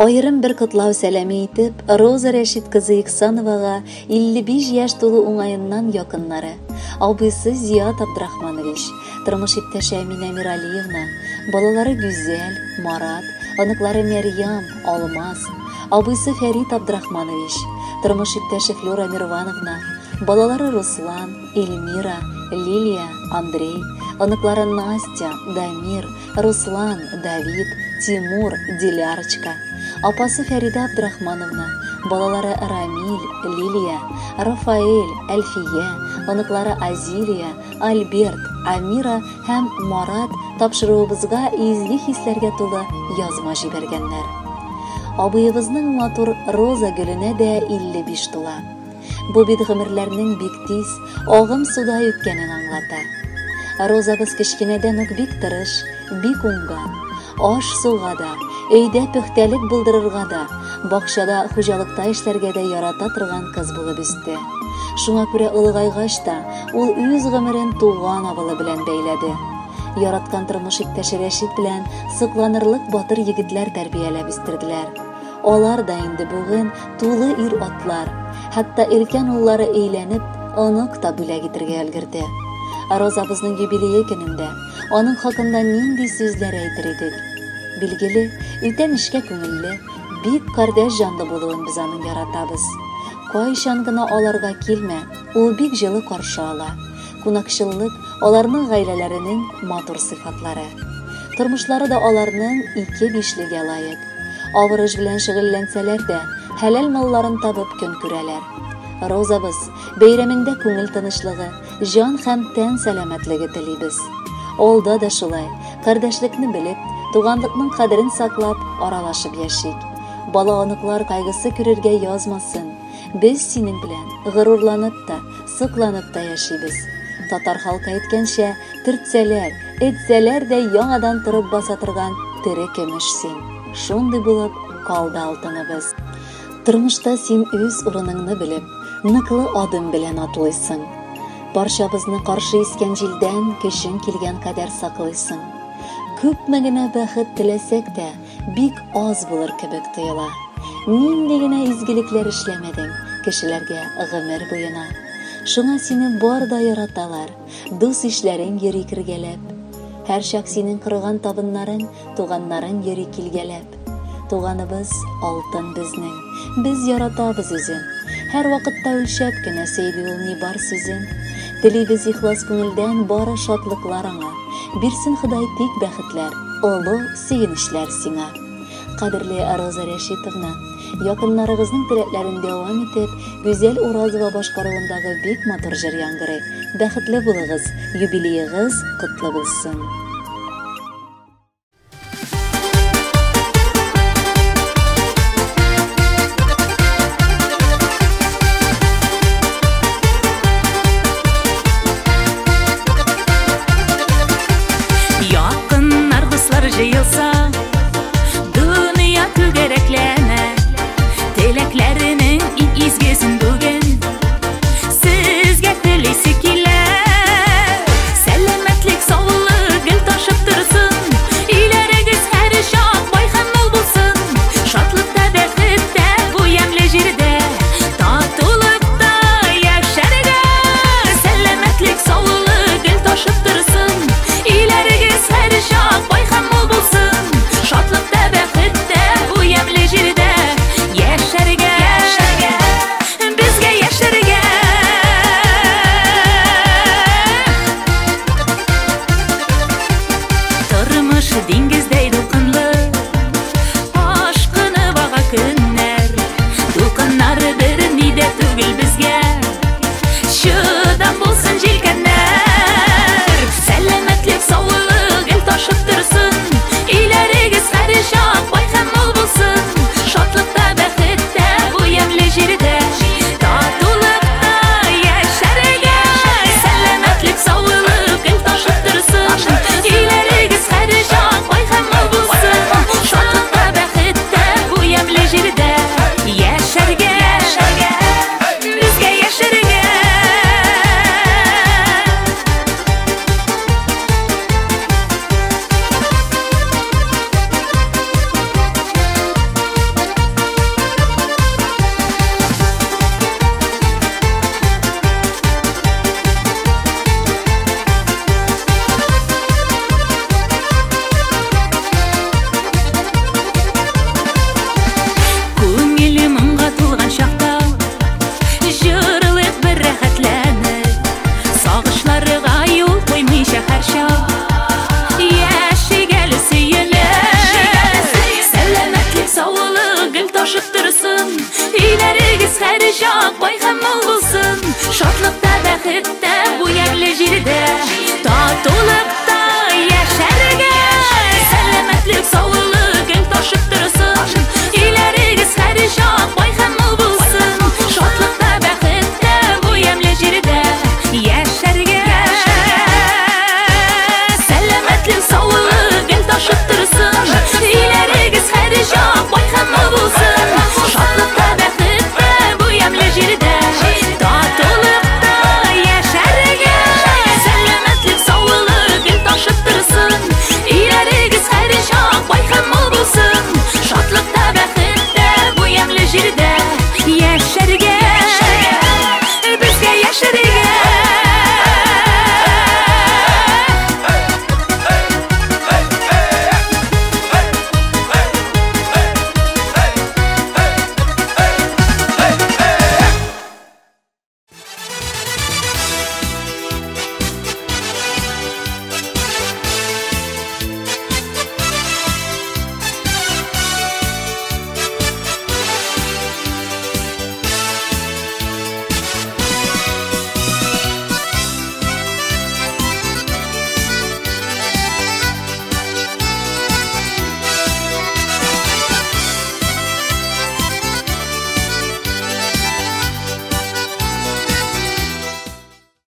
Аерым бер котлау сәламе итеп, Роза Рәшит кызы Иксановага 55 яшь тулу уңаеннан якыннары, абыйсы Зият Абдрахманович, тормыш иптәше Әминә Миралиевна, балалары Гүзәл, Марат, оныклары Мәрьям, Алмаз, абыйсы Фәрит Абдрахманович, тормыш иптәше Флюра Мирвановна, балалары Руслан, Эльмира, Лилия, Андрей, оныклары Настя, Дамир, Руслан, Давид, Тимур, Дилярочка, апасы Фәридә Абдрахмановна, балалары Рамиль, Лилия, Рафаэль, Әлфия, оныклары Азилия, Альберт, Амира һәм Марат тапшыруыбызга изге хисләргә тулы язма җибәргәннәр. Абыебызның матур роза гөленә дә 55 тула. Бу бит гомерләрнең бик тиз, агым судай үткәнен аңлата. Розабыз кечкенәдән үк бик тырыш, бик уңган. Аш-суга да, өйдә пөхтәлек булдырырга да, бакчада, хуҗалыкта эшләргә дә ярата торган кыз булып үсте. Шуңа күрә олыгайгач та, ул үз гомерен туган авылы белән бәйләде. Яраткан тормыш иптәше Рәшит белән сокланырлык батыр егетләр тәрбияләп үстерделәр. Алар да инде бүген тулы ир-атлар, хәтта өлкән уллары өйләнеп, онык та бүләк итергә өлгерде. Розабызның юбилее көнендә аның хакында нинди сүзләр әйтер идек? Билгеле, үтә нечкә күңелле, бик кардәш җанлы булуын без аның яратабыз. Кайчан гына аларга килмә, ул бик җылы каршы ала. Кунакчыллык, аларның гаиләләренең матур сыйфатлары. Тормышлары да аларның ике бишлегә лаек. Авыр эш белән шөгыльләнсәләр дә, хәләл малларын табып көн күрәләр. Розабыз, бәйрәмеңдә күңел тынычлыгы, җан һәм тән сәламәтлеге телибез. Алда да шулай, кардәшлекне белеп, туганлыкның кадерен саклап, аралашып яшик. Бала-оныклар кайгысы күрергә язмасын. Без синең белән горурланып та, сокланып та яшибез. Татар халкы әйткәнчә, төртсәләр, этсәләр дә яңадан торып баса торган тере көмеш син. Шундый булып калды алтыныбыз. Тормышта син үз урыныңны белеп, ныклы адым белән атлыйсың. Барчабызны каршы искән җилдән көчең килгән кадәр саклыйсың. Күпме генә бәхет теләсәк тә, бик аз булыр кебек тоела. Нинди генә изгелекләр эшләмәдең кешеләргә гомер буена. Шуңа сине бар да яраталар, дус-ишләрең йөри кергәләп. Һәрчак синең корган табыннарың, туганнарың йөри килгәләп. Туганыбыз алтын безнең, без яратабыз үзен. Һәрвакытта үлчәп кенә сөйли ул ни бар сүзен. Телибез ихлас күңелдән бары шатлыклар аңа. Бирсен Ходай тик бәхетләр, олы сөенечләр сиңа. Кадерле Роза Рәшитовна, якыннарыгызның теләкләрен дәвам итеп, Гүзәл Уразова башкаруындагы бик матур җыр яңгырый. Бәхетле булыгыз, юбилеегыз котлы булсын! Якыннар, дуслар җыелса, дөнья түгәрәкләнә. Теләкләренең иң изгесен бүген сезгә телисе килә. Сәламәтлек, саулык, гел Теләгегез һәрчак бай һәм мул булсын. Шатлыкта, бәхеттә бу ямьле җирдә. Татулык